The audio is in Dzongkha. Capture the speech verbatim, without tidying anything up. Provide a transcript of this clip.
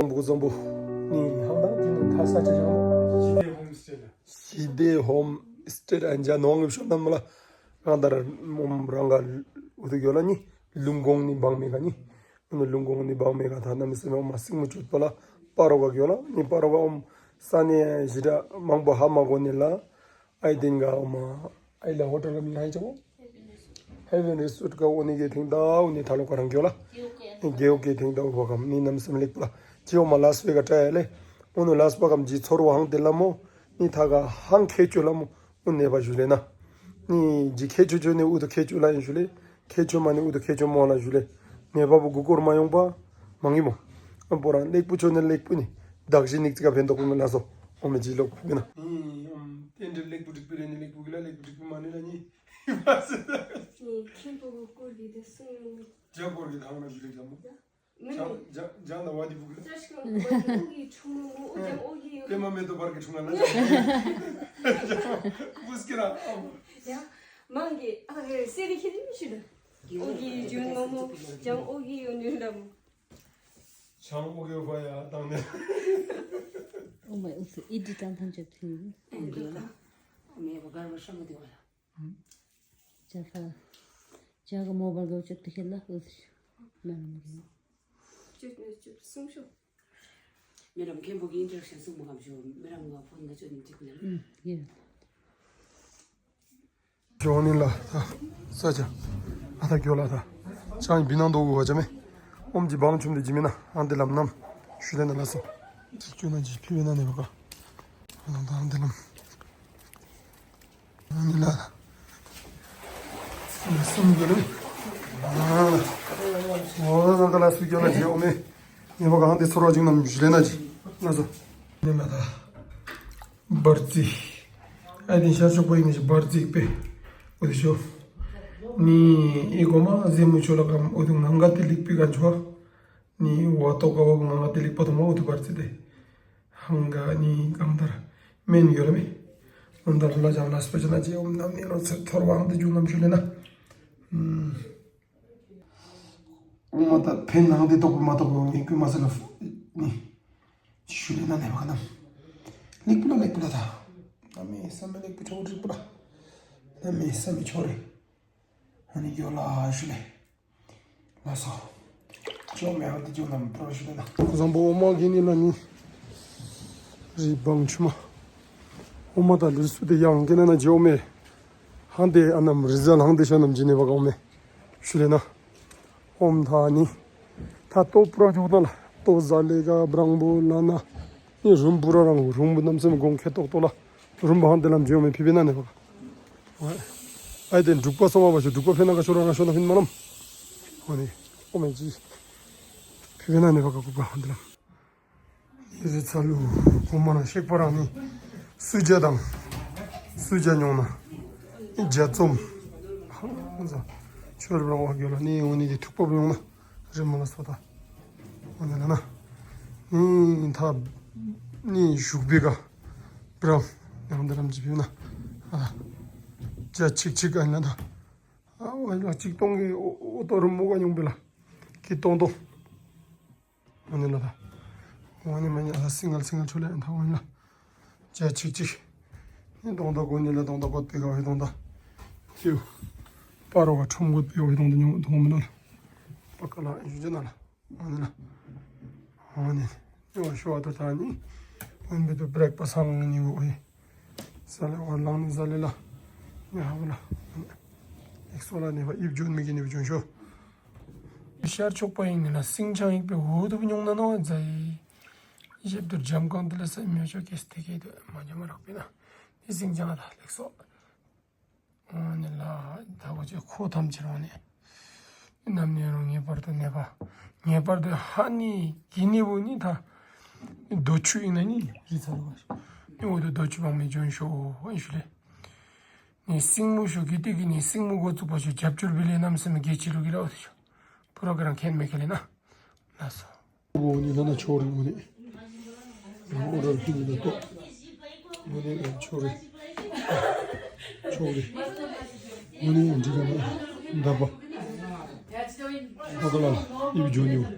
བཟང་པོ་བཟང་པོ། ནི་ཧང་དང་གི་ནི་ཐ་ས་ཅི་ཞང་། ཞི་བདེ་ཧོམ་སི་ཊེ་ལགས། ཞི་བདེ་ཧོམ་སི་ཊེ་ཨན་ཇ་ནོང་གི་ཤོ་ནམ་ལ། རང་དར་མོམ་རང་ག་ཨུ་ཐུ་གི་ཡོ་ལ་ནི། ལུང་གོང་ནི་བང་མེ་ག་ནི། ཨ་ནི་ལུང་གོང་ནི་བང་མེ་ག་ཐ་ན་མི་སེ་མེ་ཨོ་མ་སིང་མུ་ཅུད་པ་ལ་པ་རོ་ག་གི་ཡོ་ལ་ནི། པ་རོ་ག་ཨོམ་ས་ནི་ཞི་དྲ་མང་པོ་ཧ་མ་གོ་ནི་ལ། ཨའི་ཏེན་ག་ཨོ་མ་ཨའི་ལ་ཧོ་ཊེལ་ག་མིང་ཧ་ཅང་ཧེ་ཝེན་རི་སོརཊ་ག་ཨོ་ནི་གི་ཐེང་ད་ཨོ་ནི་ཐ་ལོ་ག་རང་གི་ཡོ་ལ། རྒེད་འོག་གི་ཐེང་ད་ཨོ་བ་གམ་ནི་ནམ་སེམས་ལེགས་པོ་ལ། ཅི་ཨོ་མ་ལཱས་བེ་ག་ཊ་ཡ་ལེ། ཨོ་ནུ་ལཱས་བ་གམ་ཇི་ཚོར་བ་ཧང་ཏེ་ལ་མོ། ནི་ཐ་ག་ཧང་ཁེ་ཅོ་ལ་མོ། ཨོ་ནེ་བ་ཞུ་ལེ་ན། ནི་ཇི་ཁེ་ཅོ་ཅོ་ནི་ཨུ་ཐུ་ཁེ་ཅོ་ལ་ཨིན་ཞུ་ལེ། ཁེ་ཅོ་མ་ནི་ཨུ་ཐུ་ཁེ་ཅོ་མོ་ལ་ཞུ་ལེ། ནེ་བ་བུ་གུ་སྐོར་མ་ཡོང་པ་མང་གི་མོ། ཨམ་པོ་རང་ལེགས་པོ་ཅོ་ནི་ལེགས་པོ་ནི། བདག་གཞི་ནིག་ཅི་ག་ཕན་ཐོགས་པོ་མེ་ལ་སོ། ཨོ་མེ་ཇི་ལོག་ཕུག་གི་ན། ནི་ཨམ་རྟེན་འབྲེལ་ལེགས་པོ་འགྲིག་པེ་རེ་ནི་ལེགས་པོ་གི་ལ་ལེགས་པོ་འགྲིག་པེ་མ་ནི་ལ་ནི། ནི་ཁེ་པོ་གུ་སྐོར་གི་དེ་སུ་ཡོང་ནི། ཇ་སྐོར་གི་དང་ན་ཞུ་ལེ་ཇ་མོ། ཇང་ཇང་ཇང་ན་བ་དི་བུ་གི་ལ། ཇང་ཞིག་ག་ཨོ་གི་ཆུང་མོ་ཨོ་ཇང་ཨོ་གི་ཡོ། པེ་མ་མེ་ཏོ་བར་གི་ཆུང་ང་ལ་ཇང་བུ་སྐྱེ་ར་ཨོ། ཡ་མང་གི་ཨ་རེ་སེ་རི་ཁི་དི་མི་ཤི་ད། ཨོ་གི་ཇུན་མོ་མོ་ཇང་ཨོ་གི་ཡོ་ནི་ལ་མོ། ཇང་ཨོ་གི་ཡོ་བ་ཡ་དང་ནེ། ཨོ་མ་ཨུ་སུ་ཨི་དི་ཏང་ཐང་ཅབ་ཐིང་། ཨེ་འདི་ལ་ཨོ་མེ་བ་གར་བ་ཤ་མ་དི་བ་ལ། ཇ་ཁ་ཇ་ག་མོ་བར་ག་ཅོག་ཏུ་ཁེལ་ལ་ཨུ་ཤ་མ་ན་མ་གི། ཅོག་ནེ་ཅོག་སུང་ཤོ། མེ་རམ་ཁེམ་པོ་གི་ཨིན་ཊེ་རེག་ཤན་སུང་མ་གམ་ཤོ། མེ་རམ་ག་ཕོན་ན་ཅོག་ནེ་ཅིག་ལ། ཨུམ་ཡེ། ཇོ་ནི་ལ་ད་ས་ཇ་ཨ་ད་གྱོ་ལ་ད་ཅང་བི་ནང་དོ་གུ་བ་ཇ་མེ། ཨོམ་ཇི་བམ་ཆུམ་དེ་ཇི་མེ་ན་ཨང་དེ་ལམ་ནམ་ཞུ་ལེ་ན་ལ་སོ། ཅིག་ཅུ་ན་ཇི་ཕི་བེ་ན་ནེ་བ་ག་ཨ་ད་ཨང་དེ་ལམ། ཨ་ནི་ལ། སུམ་གྱི་རེད། ཨ་ལ། འོ་ན་ག་ལ་སུ་གྱོ་ལ་ཇི་ཨོ་མེ། ངེ་བ་གང་དེ་ཚོར་བ་ཅིག་ནམ་ཞུ་ལེ་ན་ཇི། ན་ཟོ། ནི་ལ་ད། བར་རྩི། ཨ་དེ་ཤར་ཕྱོགས་པ་ཨིན་ན་ཇི་བར་རྩི་པེ། འོ་དེ་ཤོ། ནི་ཨི་གོ་མ་ཟེ་མུ་ཆོ་ལ་གམ་འོ་དེ་ངང་ག་དེ་ལིག་པི་ག་ཆོ། ནི་བ་ཏོ་ག་བ་གུ་ང་ང་དེ་ལིག་པ་ཏོ་མ་འོ་དེ་བར་རྩི་དེ། ཧང་ག་ནི་གང་ལྟར་མེན་ཡོད་ར་མེ། འོ་ད་ལ་ཇང་ལ་སྤེ་ཅ་ན་ཇི་ཨོམ་ནམ་ནི་རོ་ཚེ་ཐོར་བ་ཧང་དེ་ཇུ་ནམ་ཞུ་ལེ་ན། ཨུམ། འོ་མ་ད་ཕན་ནང་དེ་ཏོག་པོ་མ་ཏོག་པོ་ངེ་ཀུ་མ་སེ་ལ་ནི། ཞུ་ལེ་ན་ནེ་བ་ག་ནམ། ལིག་པུ་ལ་ལིག་པུ་ལ་ད། ན་མེ་ས་མེ་ལིག་པུ་ཆོ་རིག་པུ་ལ། ན་མེ་ས་མེ་ཆོ་རེ། ཨ་ནི་གྱོ་ལ་ཞུ་ལེ། ལགས་སོ། ཇོ་མེ་ཨ་དེ་ཇོ་ནམ་པྲོ་ཞུ་ལེ་ན། བཟང་པོ་ཨོ་མ་གི་ནི་ལ་ནི། རི་བང་ཆུ་མ། ཨོ་མ་ད་ལུས་སུ་དེ་ཡང་གི་ན་ན་ཇོ་མེ། ཧང་དེ་ཨ་ནམ་རི་ཟ་ལ་ཧང་དེ་ཤ་ནམ་ཇི་ནེ་བ་ག་ཨོ་མེ། ཞུ་ལེ་ན། ཨོམ་ཐ་ནི། ཐ་ཏོ་པྲོ་ཇོ་ན་ལ། ཏོ་ཟ་ལེ་ག་བྲང་པོ་ལ་ན། ནི་རུམ་བུ་ར་རང་རུམ་བུ་ནམ་སེམས་གོང་ཁེ་ཏོག་ཏོ་ལ། རུམ་བུ་ཧང་དེ་ལམ་ཇོ་མེ་ཕི་བེ་ན་ནེ་བ་ག། ཨའི་ཏེན་འབྲུག་པ་སོང་བ་བ་ཤོ་འབྲུག་པ་ཕེ་ན་ག་ཤོ་ར་ང་ཤོ་ན་ཕིན་མ་ནམ། ཨོ་ནི་ཨོ་མེ་ཇི། ཕི་བེ་ན་ནེ་བ་ག་ཀུ་པ་ཧང་དེ་ལམ། ཨི་ཟི་ཚ་ལུ་གོ་མ་ན་ཤེག་པ་རང་ནི་སུ་ཇ་དང་སུ་ཇ་ཉོ་ན་ཨི་ཇ་ཙོམ་ཧང་ཟ་ཆོར་བ་རང་བ་གྱོ་ལ་ནི་ཨོ་ནི་དེ་ཐུག་པ་བུ་ཡོང་ན་རི་མ་ལ་སོ་ད། ཨོ་ནི་ལ་ན་ནི་ཐ་ནི་ཞུགས་པི་ག་བྲམ་ཡང་དེ་རམ་ཇི་བི་ན་ཨ་ཇ་ཅིག་ཅིག་ཨ་ན་ད་ཨ་ཝ་ལ་ཅིག་སྟོང་གི་ཨོ་ཏོ་རུམ་མོ་ག་ཉོང་པི་ལ་ཀི་སྟོང་སྟོང་། ཨོ་ནི་ལ་ད་ཨོ་ནི་མ་ཉ་ཨ་སིང་གལ་སིང་གལ་ཆོ་ལེ་ཨ་ད་ཨོ་ནི་ལ་ཇ་ཅིག་ཅིག་ནི་སྟོང་ད་གོ་ནི་ལ་སྟོང་ད་གོ་པི་ག་ཝེ་སྟོང་ད་ཏིའུ་པ་རོ་ག་ཁྲོམ་གོ་པི་ཝེ་སྟོང་ད་ཉོ་སྟོང་མི་ལ་པ་ཀ་ལ་ཨ་ཞུ་ཇ་ན་ལ། ཨོ་ནི་ལ། ཨོ་ནི། ཨོ་ཤོ་ཨ་ཏོ་ཐ་ནི། ཨོན་བེ་ཏོ་བྲེག་ཕ་སི་ལང་ནི་ཨོ་ཨེ། ས་ལེ་ཨོ་ལང་ནི་ས་ལེ་ལ། ཡ་ཧ་བ་ལ། ཨེག་སོ་ལ་ནི་བ་ཨིབ་ཇོན་མི་གི་ནི་བ་ཇོན་ཤོ། ཤར་ཕྱོགས་པ་ཡིན་ནི་ལ་སིང་ཅང་ཡིག་པེ་འོ་ཏོ་བུ་ཉོང་ན་ནོ་ཛའི། ཞབས་ཏུ་འཇམ་གང་དེ་ལ་ས་མི་ཆོ་ཀེ་སྟེ་ཀེ་དོ་མ་ཇ་མ་རག་པེ་ན། ནི་སིང་ཅང་ལ་ལེགས་སོ། ཨ་ནི་ལ་ད་གོ་ཅེ་ཁོ་ཐམས་ཅད་རང་ནི། ནམ་ནི་རང་ངེས་པར་དུ་ནེ་བ། ངེས་པར་དུ་ཧ་ནི་གི་ནི་བུ་ནི་ད། རྡོ་ཆུ་ཡིན་ན་ནི་རི་ཚ་ལུ་བ་ཤོ། ནི་འོ་དོ་རྡོ་ཆུ་བང་མེ་ཇོན་ཤོ་ཨན་ཞུ་ལེ། ནི་སིང་མུ་ཤོ་གི་ཏི་གི་ནི་སིང་མུ་གོ་ཚུགས་པ་ཤོ་རྒྱབ་སྐྱོར་བི་ལེ་ནམ་སེམས་གེ་ཅི་ལུ་གི་ལ་འོ་དེ་ཤོ། ཕུ་རོ་གི་རང་ཁེན་མེ་ཁེ་ལེ་ན། ལགས་སོ། འོ་ནི་ན་ན་ཆོ་རེ་འོ་ནི། འོ་ར་ཧི་ནི་ན་ཏོ། འོ་ནི་ཆོ་རེ། ཆོ་རེ། འོ་ནི་འདི་ག་ན་ད་པ། ཨོ་ཀ་ལ་ཨིབ་ཇོ་ནི་འོ།